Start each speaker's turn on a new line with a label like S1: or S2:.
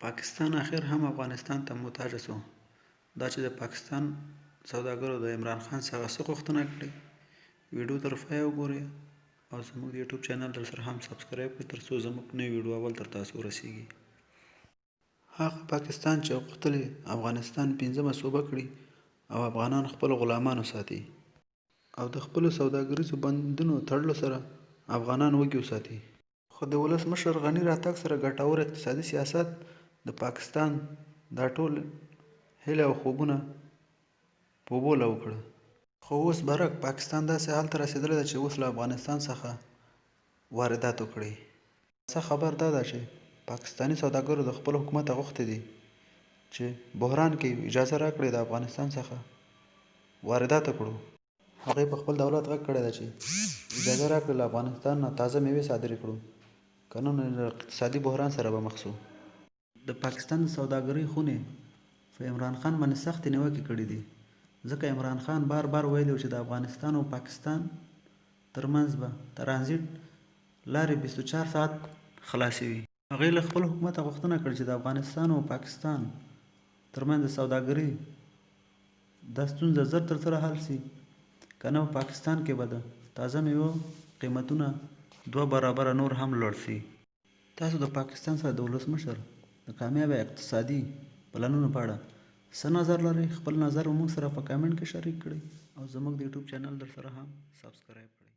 S1: پاکستان اخر هم افغانستان ته محتاج سو. دا چې د پاکستان سوداګرو د عمران خان څخه څه غوښتنه کړې، ویډیو تر پایه وګورئ او زموږ د یوټیوب چینل در سره هم سبسکرایب کړئ تر څو زموږ نوې ویډیو اول تر تاسو ورسیږي. هغه پاکستان چې غوښتل یې افغانستان پنځمه صوبه کړي او افغانان خپل غلامان وساتي. او د خپلو سوداګریزو بندونو تړلو سره افغانان وږي وساتي. خو د ولسمشر غني راتګ سره ګټور اقتصادي سیاست د پاکستان دا ټول هیلې او خوبونه په اوبو لاهو کړه. خو اوس برعک پاکستان داسې حال ته رسېدلی دی چې اوس له افغانستان څخه واردات وکړي. تازه خبر دا ده چې پاکستاني سوداګرو د خپل حکومته غوښتي دي چې بحران کې یو اجازه راکړئ د افغانستان څخه واردات وکړو. هغوی په خپل دولت غږ کړی دی چې اجازه راکړئ له افغانستان نه تازه میوې صادرې کړو که نه نو له اقتصادي بحران سره به مخ سو. د پاکستان د سوداګرۍ خونې په عمران خان باندې سختې نیوکې کړې دي ځکه عمران خان بار بار ویلي و چې د افغانستان او پاکستان ترمنځ به ترانزیټ لارې 24 ساعت خلاصې وي. هغوی له خپل حکومته غوښتنه کړې چې د افغانستان او پاکستان ترمنځ د سوداګرۍ دا ستونزه زر تر زره حل سي که نه په پاکستان کې به د تازه میوو قیمتونه دوه برابره نور هم لوړ سي. تاسو د پاکستان سره د ولسمشر د کامیابه اقتصادي پلانونو په اړه څه نظر لرئ؟ خپل نظر مو موږ سره په کمنټ کې شریک کړئ او زموږ د یوټیوب چینل درسره هم سبسکرایب کړئ.